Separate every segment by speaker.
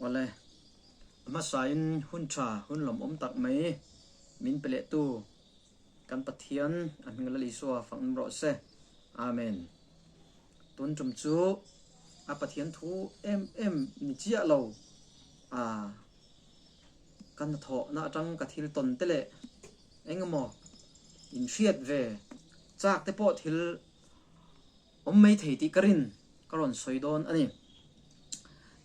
Speaker 1: Awle, a hmasain hun tha, hun lawmawm tak mai min pe lehtu kan Pathian a hming Lal Isua fak nawm rawh se. Amen. Tun tum chu a Pathian thu em em ni chiah lo a ka hnathawhna atang ka thil tawn te leh engemaw inhriat ve chak te pawh thil Awm mai thei tih ka rin ka rawn sawi dawn a ni.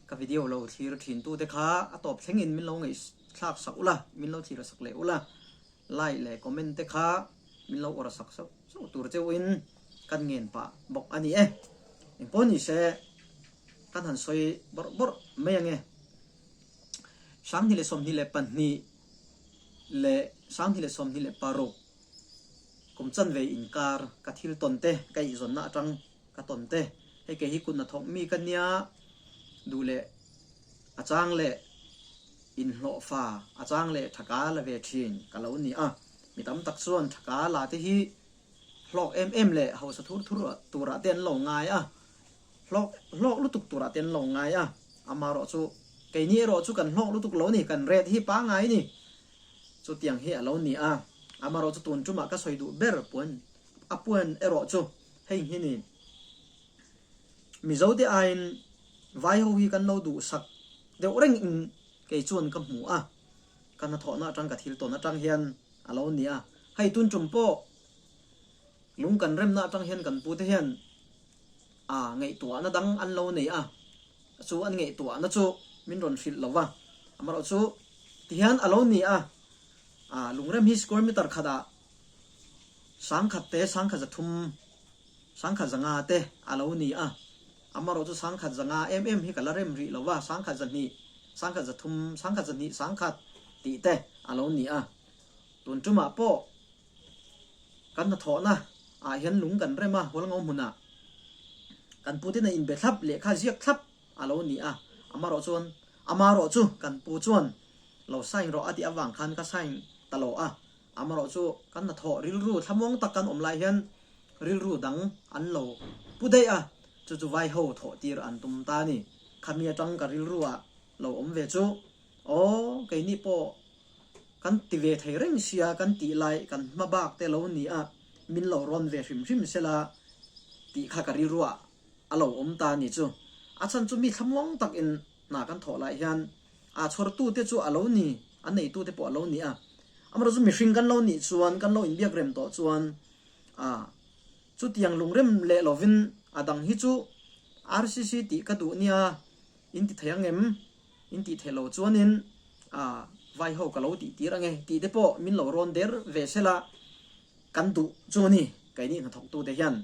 Speaker 1: Ka video lo thlir thin tu te kha a tawp thleng in min lo ngaihthlak sak ula, min lo thlir sak leh ula, like leh comment te kha min lo awrh sak sauh sauh tur cheu in kan ngen pah bawk a ni e. Engpawh ni se kan han sawi bawrh bawrh mai ange. 2022 leh 2026. Kum chanve inkar ka thil tawn te, ka ihzawnna atang ka tawn te, hei kei hi kut hnathawk mi ka nia duh leh a chang leh inhlawhfa a chang leh thaka la ve thin ka lo ni a. Mi tam tak chuan thaka la te hi hlawk em em leh hausa thur thur turah te an lo ngai a, hlawk hlawk lutuk turah te an lo ngai a. Amaherawhchu keini erawh chu kan hlawk lutuk lo ni, kan ret hi pangngai ni. Chutiang hi a lo ni a, amaherawh chu tun tumah ka sawi duh ber puan a puan erawh chu hei hi ni. Mizote aiin vai ho hi kan lo duhsak deuh reng in kei chuan ka hmu a, ka hnathawhna atang ka thil tawn atang hian a lo ni a. Hei tun tum pawh lung kan remna atang hian kan pute hian a ngaihtuahna dang an lo nei a, chu an ngaihtuahna chu min rawn hrilh lo va, amaherawh chu tihian a lo ni a, a lungrem hi square meter khatah sangkhat te, sangkhat zathum, sangkhat zanga te a lo ni a, amaherawh chu sangkhat zanga em em hi ka la rem rih lo va, sangkhat zahnih, sangkhat zathum, sangkhat zahnih, sangkhat tih te a lo ni a, tun tumah pawh Kan hnathawhna ah hian lung kan rem a, Hualngo hmunah kan pu ten a inbe thlap, lehkha ziak thlap a lo ni a, amarawh chuan amarawh chu kan pu chuan lo sign rawh a tih avang khan ka sign ta lo a, amarawh chu kan hnathawh rilru thlamuang tak kan awm lai hian rilru dang an lo pu daih a, chu chu vai ho thawh tir an tum ta a ni. Khami atang ka rilru ah lo awm ve chu, aw keini pawh Kan ti ve thei reng sia kan tih lai kan hma bak te lo ni a, min lo rawn ve hrim hrim sela tih kha ka rilruah a lo awm ta ni chu. A chhan chu mi thlamuang takin hna kan thawh lai hian a chhawrtu te chu a lo ni, a neitu te pawh a lo ni a. Amaherawhchu chu mihring kan lo nih chuan, kan lo inbiak rem tawh chuan a chutiang lungrem leh lovin a dang hi chu RCC tih ka duh nia in ti thei ang em? In tih theih loh chuanin a vai ho ka lo tih tir ange tih te pawh min lo rawn der ve sela kan duh chu a ni. Keini hnathawktute hian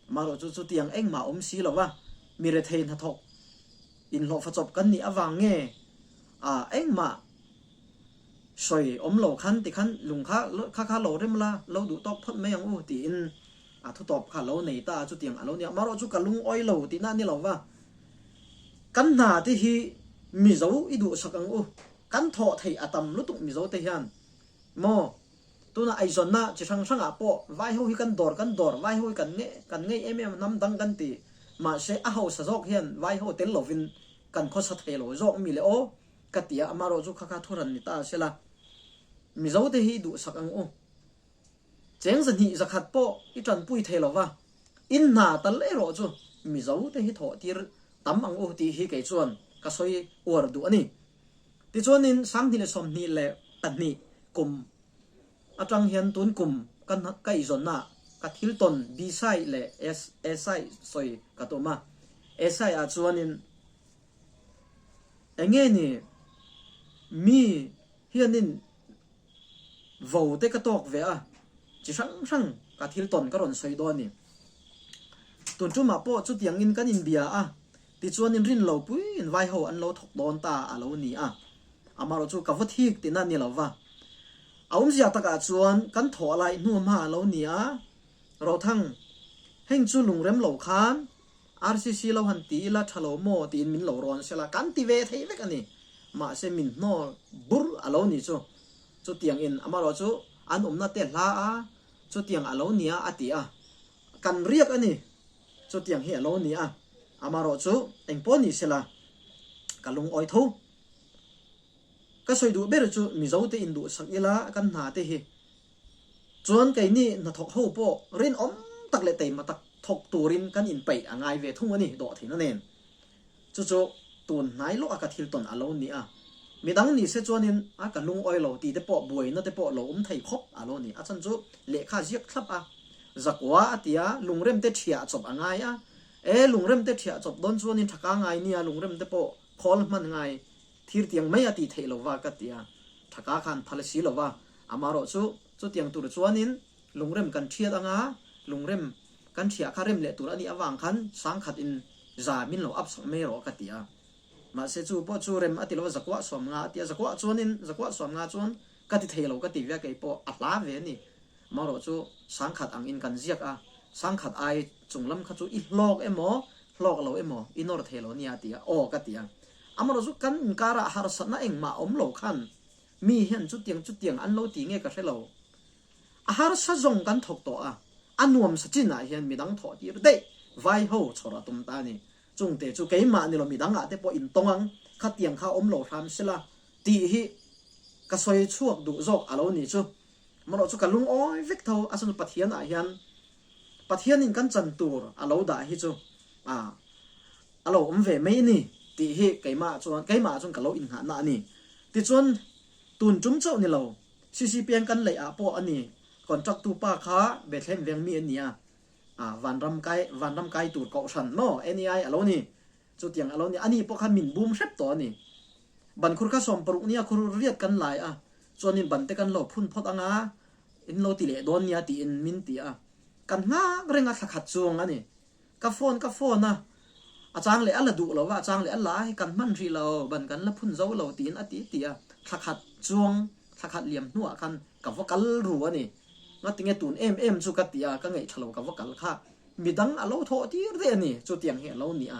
Speaker 1: amaherawh chu chutiang engmah awm si lova mi rethei hnathawk inhlawhfa chawp kan nih avang nge a engmah sawi awm lo khan tikhan lung kha kha kha lo rem la lo duh tawk phawt mai ang u tiin a thutawp kha lo nei ta a chutiang a lo nia. Amaherawh chu ka lungawi lo tihna a ni lova. Kan hna te hi Mizo i duhsak ang u, kan thawh theih a tam lutuk Mizo te hian maw tuna eizawnna chi hrang hrang ah pawh vai ho hi kan dawr kan dawr vai ho hi kan nge kan ngei em em a hnam dang kan ti mahse a hausa zawk hian vai ho tel lovin kan khawsa thei lo zawk mi le aw ka ti a amaherawh chu kha kha thuran ni ta sela Mizo te hi duhsak ang u. Cheng zahnih zakhat pawh i tanpui thei lo va, in hna tal erawh chu Mizo te hi thawh tir tam ang u tih hi kei chuan ka sawi uar duh a ni. Tichuanin 2022 kum atang hian tun kum ka ka izawnna ka thil tawn B-sai leh A-sai sawi ka tum a, A-sai ah chuanin enge ni mi hianin Vo te ka tawk ve a, chi hrang hrang ka thil tawn ka rawn sawi dawn a ni. Tun tumah pawh chutiangin kan inbia a, tichuanin rin lo puiin vai ho an lo thawk dawn ta a lo ni a. Amaherawhchu ka va thik tihna a ni lo va. A awmzia takah chuan kan thawh lai hnu hma a lo ni a, Rothang, heng chu lungrem lo khan RCC lo han ti ila tha lo maw tiin min lo rawn sela kan ti ve thei vek a ni. Mahse min hnawl bur a lo ni chu. Chutiang in amaherawh chu an awmna te hla a, chutiang a lo nia a ti a. Kan riak a ni. Chutiang hi a lo ni a. Amaherawh chu engpawh ni sela ka lungawi tho. Ka sawi duh ber chu Mizote induhsak ila kan hna te hi chuan keini hnathawk ho pawh rinawm tak leh teima tak thawk turin kan inpeih a ngai ve thung a ni dawhtheihna nen. Chu chu tun hnai lawk a ka thil tawn a lo ni a, midang ni se chuanin a ka lungawi lo tih te pawh buaina te pawh lo awm thei khawp a lo ni. A chhan chu lehkha ziak thlap a, zakua a ti a, lungrem te thiah chawp a ngai a, e lungrem te thiah chawp dawn chuanin thaka ngai nia lungrem te pawh khawl hman ngai thir tiang mai a tih theih lo va ka ti a, thaka khan phal si lo va, amarawh chu chutiang tur chuanin Lungrem kan thiat anga lungrem kan thiah kha rem leh tur a nih avang khan sangkhat in za min lo up sak mai rawh ka ti a. Mahse chu pawh chu rem a ti lo a zakuah suam nga a ti a, zakuah chuanin zakuah suam nga chuan ka ti thei lo ka ti ve a kei pawh a hla ve a ni. Marawh chu sangkhat ang in kan ziak a, sangkhat ai chung lam kha chu i hlawk emaw hlawk lo emaw i nawr thei lo nia a ti a, aw ka ti a. Amarawh chu kan inkarah harsatna engmah awm lo khan mi hian chutiang chutiang an lo ti nge ka hre lo. A harsa zawng kan thawk tawh a, a nuam sa chinah hian midang thawh tir daih vai ho chhawr a tum ta a ni. Chungte chu keimah ni lo midang ah te pawh intawng ang, khatiang kha awm lo hram sela tih hi ka sawi chhuak duh zawk a lo ni chu. Amarawh chu ka lungawi vek tho, a chhan chu Pathian ah hian Pathianin kan chan tur a lo dah hi chu a a lo awm ve mai a ni tih hi keimah chuan keimah chuan ka lo innghahna a ni. Tichuan tun tum chauh ni lo CCPN kan leih ah pawh a ni, contract tu pa kha Bethlehem veng mi a nia, ah vanram kai vanram kai tur kohhran maw NEI a lo ni, chutiang a lo ni, ani pawh kha min bum hrep tawh a ni. Bankhur kha 60 nia khur riat kan lai a, chuanin ban te kan lo phun phawt anga in lo ti leh dawn nia tiin min ti a, kan nghak reng a thla khat chuang a ni. Ka phone ka phone a, a chang leh a la duh lo va, a chang leh a la a, hei kan hman hrih lo, ban kan la phun zo lo tiin a ti ti a, thla khat chuang, thla khat liam hnuah khan ka va kal ru a ni. Ngatinge tun em em chu ka ti a, ka ngaih tha lo ka va kal kha, midang a lo thawh tir daih a ni, chutiang hi a lo ni a.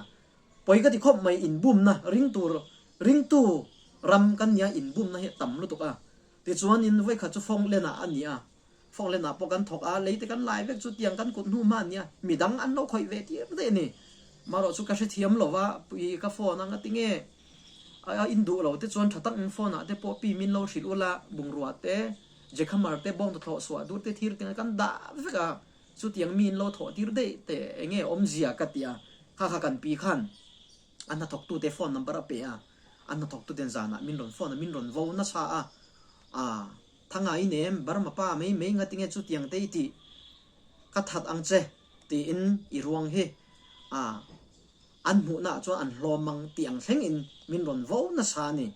Speaker 1: Pawi ka ti khawp mai, inbumna ringtu ringtu ram kan nia inbumna hi a tam lutuk a, tichuanin vawikhat chu Fawnglen ah a ni a, Fawnglen ah pawh kan thawk a, lei te kan lai vek chu tiang kan kut hnu hma ania, midang an lo khawih ve tir daih a ni. Marawh chu ka hrethiam lo va, pui ka phone a ngatinge a in duh lo te chuan tha tak in phone ah te pawh pi min lo hrilh ula, bungrua te, jackhammer te, bawngta thlawh suah dur te thir te kan dah vek a, chutiang mi in lo thawh tir daih te enge awmzia ka ti a, kha kha kan pi khan a hnathawk tu te phone number a pe a, a hnathawk tu ten zanah min rawn phone a, min rawn vo nasa a, aa. Thangai nem Burma pa mai mai ngatinge chutiang te i tih ka that ang che tiin i ruang hi a an hmuhna ah chuan an hlawm ang tih ang thleng in min rawn vo nasa a ni.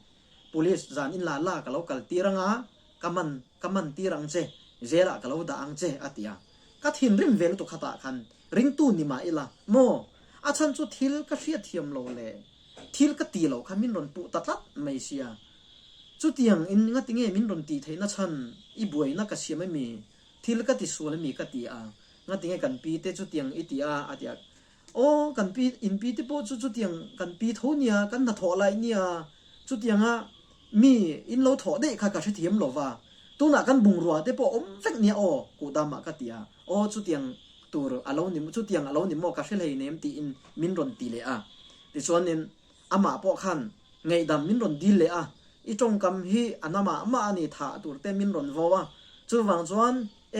Speaker 1: Police zan in la la ka lo kal tir anga ka man ka man tir ang che jail ah ka lo dah ang che a ti a. Ka thinrim ve lutuk khatah khan ringtu ni mah ila maw a chhan chu thil ka hriatthiam lo le thil ka ti loh kha min rawn puh ta tlat mai sia. Chutiang in ngatinge min rawn tih theihna chhan i buaina ka siam emi? Thil ka ti sual emi ka ti a, ngatinge kan pi te chutiang i ti a a ti a. Aw kan pi in pi te pawh chu chutiang kan pi tho nia, kan hnathawh lai nia, chutianga mi in lo thawh daih kha ka hrethiam lo va, tunah kan bungrua te pawh awm vek nia aw kuhdamah ka ti a, aw chutiang tur a lo ni chutiang a lo ni maw ka hre hleinem tiin min rawn ti leh a. Tichuanin Amah pawh khan ngaihdam min rawn dil leh a, i tawngkam hi a na mah mah a ni thah tur te min rawn vo a, chuvang chuan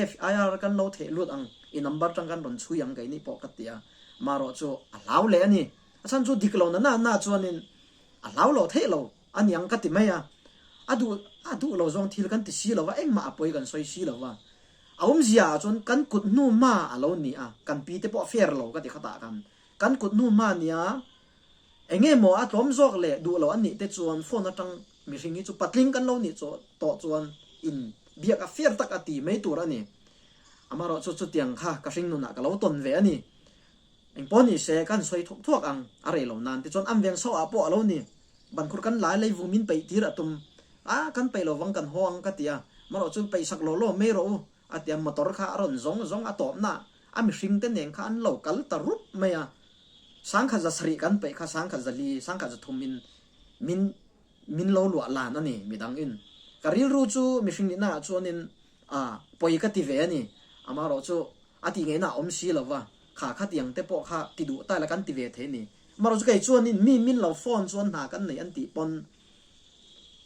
Speaker 1: FIR kan lo theh lut ang, i number tang kan rawn chhui ang keini pawh ka ti a, marawh chu a hlau leh a ni, a chhan chu dik lo na na na chuanin a hlau lo theih lo a niang ka ti mai a, a duh a duh lo zawng thil kan ti si lo va, engmah a pawi kan sawi si lo va, a awmzia ah chuan kan kut hnu hma a lo ni a, kan pi te pawh a fair lo ka ti khatah khan kan kut hnu hma nia. Enge maw a tlawm zawk leh duh lo an nih te chuan phone atang mihring hi chu patling kan lo nih tawh chuan in biak a fair tak a ti mai tur a ni. Amarawh chu chutiang kha ka hring nunah ka lo tawn ve a ni. Engpawh ni se kan sawi thuak thuak ang a rei lo nan tichuan an veng sauh ah pawh a lo ni. Bankhur kan lai lei vung min peih tir a tum a kan peih lo vang kan haw ang ka ti a amarawh chu peih sak law law mai rawh u a ti a motor kha a rawn zawng zawng a tawpna a mihring te nen kha an lo kal ta rup mai a. 1700 kan peih kha 1400, 1300 in min min lo luah lan a ni midang in. Ka rilru chu mihring nihna ah chuan in a pawi ka ti ve a ni. Amarawh chu a tih ngeihna a awm si lo va, kha khatiang te pawh kha ti duh ta ila kan ti ve thei a ni. Amarawh chu kei chuan in mi min lo phone chuan hna kan nei an tih pawn.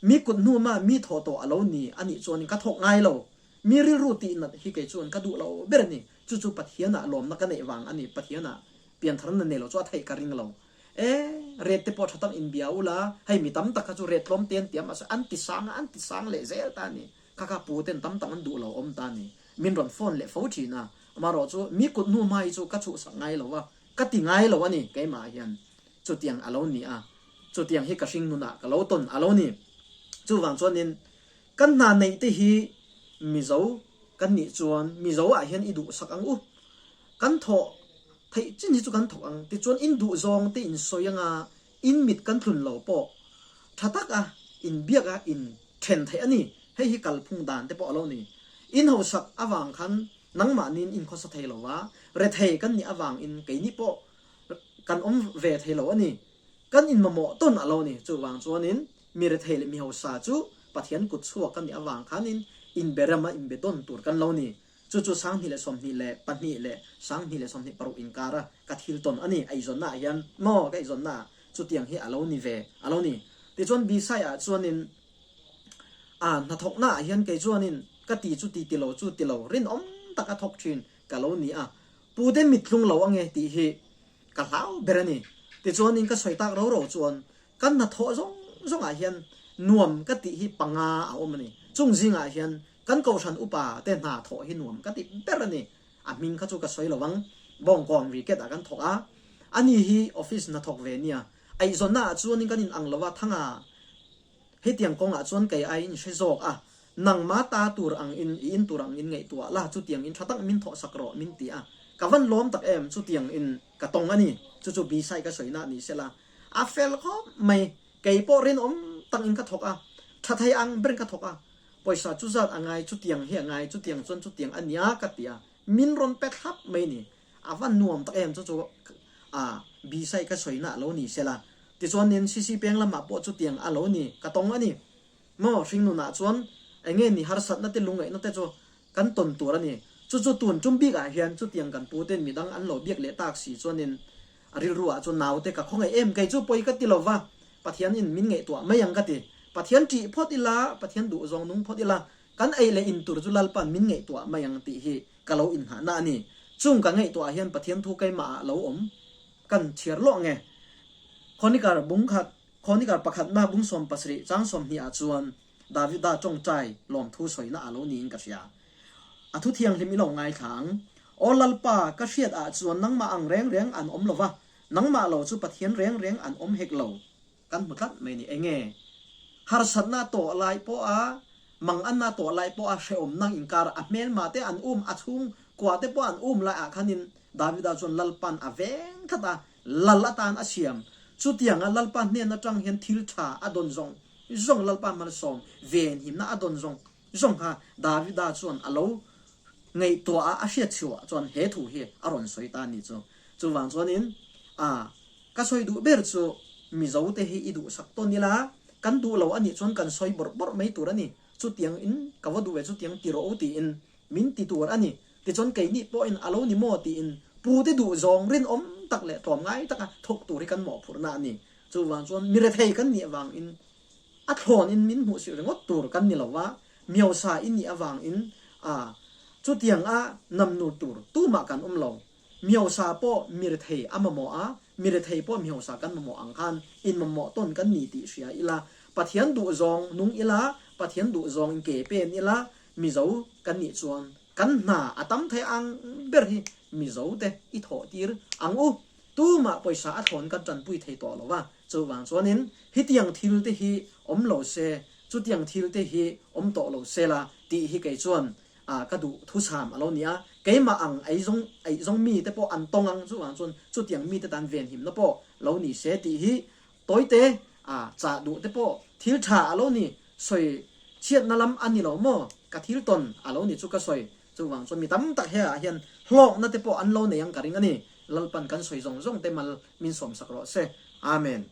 Speaker 1: Mi kut hnu ma mi thawh tawh a lo ni a nih chuanin ka thawk ngai lo. Mi rilru tih nat hi kei chuan ka duh lo ber a ni. Chu chu Pathianah lawmna ka neih vang a ni. Pathianah piantharna nei lo chu a theih ka ring lo. E, ret te pawh tha tak inbia ula, hei mi tam tak kha chu ret tlawm te an ti a, mahse an ti sang a, an ti sang leh zel ta a ni. Kha kha pu ten tam tak an duh lo awm ta a ni. Min rawn phone leh fo thin a, amaherawh chu mi kut hnu hma hi chu ka chhuhsak ngai lo a, ka ti ngai lo a ni keimah hian. Chutiang a lo ni a, chutiang hi ka hring nunah ka lo tawn a lo ni. Chuvang chuanin kan hna neih te hi Mizo kan nih chuan Mizo ah hian i duhsak ang u. Kan thawh theih chin hi chu kan thawk ang tichuan in duh zawng te in sawi anga in mit kan tlun lo pawh tha tak a in biak a in then theih a ni. Hei hi kalphung dan te pawh a lo ni. In hausak avang khan nangmahniin in khawsa thei lo va, rethei kan nih avangin keini pawh kan awm ve thei lo a ni. Kan inmamawh tawn a lo ni. Chuvang chuanin mi rethei leh mi hausa chu Pathian kut chhuak kan nih avang khanin inberem a inbe tawn tur kan lo ni. Chu chu 2022 leh 2026 inkara ka thil tawn a ni. A izawnnaah hian maw ka izawnnaah chutiang hi a lo ni ve a lo ni. Tichuan Bisai-ah chuanin a hnathawknaah hian kei chuanin ka ti chu ti ti lo chu ti lo rinawm tak a thawk thin ka lo ni a. Pute mittlung lo ange tih hi ka hlau ber a ni. Tichuanin ka sawi tak ro ro chuan kan hnathawh zawng zawngah hian nuam ka tih hi panga a awm a ni. Chung zingah hian Kan kohhran upa te hna thawh hi nuam ka ti ber a ni. A hming kha chu ka sawi lo ang. Bawngkawn Riket ah kan thawk a. Ani hi office hna thawk ve nia. Eizawnna ah chuanin kan inang lo a, Thanga hetiang kawngah chuan kei ai in hre zawk a. Nangma ta tur ang in, i in tur ang in ngaihtuah la, chutiang in tha tak min thawh sak rawh min ti a. Ka van lawm tak em, chutiang in ka tawng a ni. Chu chu Bisai ka sawina ni sela. A fel khawp mai. Kei pawh rinawm tak in ka thawk a. Tha thei ang ber in ka thawk a. Pawisa chu zat a ngai, chutiang hi a ngai, chutiang chuan chutiang a nia ka ti a, min rawn pe thlap mai ni. A va nuam tak em chu chu a Bisai ka sawina a lo ni sela. Tichuanin Sisi peng lamah pawh chutiang a lo ni, ka tawng a ni. Maw hringnunah chuan eng nge ni harsatna te lungngaihna te chu kan tawn tur a ni. Chu chu tun tum bikah hian chutiang kan pu ten midang an lo biak leh tak si chuanin A rilru ah chuan naute ka khawngaih em kei chu pawi ka ti lo va, Pathian in min ngaihtuah mai ang ka ti. Pathian ṭih phawt ila, Pathian duhzawng nung phawt ila, kan ei leh in tur chu Lalpa'n min ngaihtuah mai ang tih hi ka lo inngahna a ni. Chung ka ngaihtuah hian Pathian thu keimah ah lo awm kan chhiar lawh nge? Khawnikar bungkhat, Khawnikar pakhatna bung 70 chang 20 ah chuan Davida tawngtai lawmthu sawina a lo niin ka hria. A thu thianghlim i lo ngaithla ang. Aw Lalpa, ka hriat ah chuan nangmah ang reng reng an awm lo va, nangmah lo chu Pathian reng reng an awm hek lo. Kan hmu tlat mai ni. Enge? Harsatna tawh lai pawha, manganna tawh lai pawha hrehawmna inkar a hmelma te an um, a chhung kua te pawh an um lai ah khanin Davida chuan Lalpan a veng tlat a, Lal atan a siam. Chutianga Lalpa hnen atang hian thil tha a dawn zawng zawng Lalpa malsawm venhimna a dawn zawng zawng kha Davida chuan a lo ngaihtuah a, a hriat chhuah chuan he thu hi a rawn sawi ta a ni chu. Chuvang chuanin a ka sawi duh ber chu Mizote hi i duhsak tawn ila, kan duh lo a nih chuan kan sawi bawrh bawrh mai tur a ni. Chutiang in ka va duh ve chutiang ti rawh u tiin min ti tur a ni. Tichuan keini pawhin a lo ni maw tiin pute duh zawng rinawm tak leh tlawmngai taka thawk tur hi kan mawhphurhna a ni. Chuvang chuan mi rethei kan nih avangin a thlawnin min hmuh silh ringawt tur kan ni lo va, miosa i nih avangin a chutiang a namnur tur tumah kan awm lo. Miosa pawh mi rethei a mamawh a, mi rethei pawh miosa kan mamawh ang khan inmamawh tawn kan ni tih hria ila, Pathian duhzawng nung ila, Pathian duhzawng in ke pen ila, Mizo kan nih chuan kan hna a tam thei ang ber hi Mizo te i thawh tir ang u. Tumah pawisa a thlawn kan tanpui thei tawh lo va, chuvang chuanin hetiang thil te hi awm lo se, chutiang thil te hi awm tawh lo se la tih hi kei chuan ka duh thusam a lo ni a. Keimah ang eizawng eizawng mi te pawh an tawng ang, chuvang chuan chutiang mi te tan venhimna pawh lo ni se tih hi Tawite a chah duh te pawh thil tha a lo ni, sawi chhiatna lam a ni lo maw? Ka thil tawn a lo ni chu ka sawi. Chuvang chuan mi tam tak he ah hian hlawkna te pawh an lo nei ang ka ring a ni. Lalpan kan sawi zawng zawng te mal min sawmsak rawh se. Amen.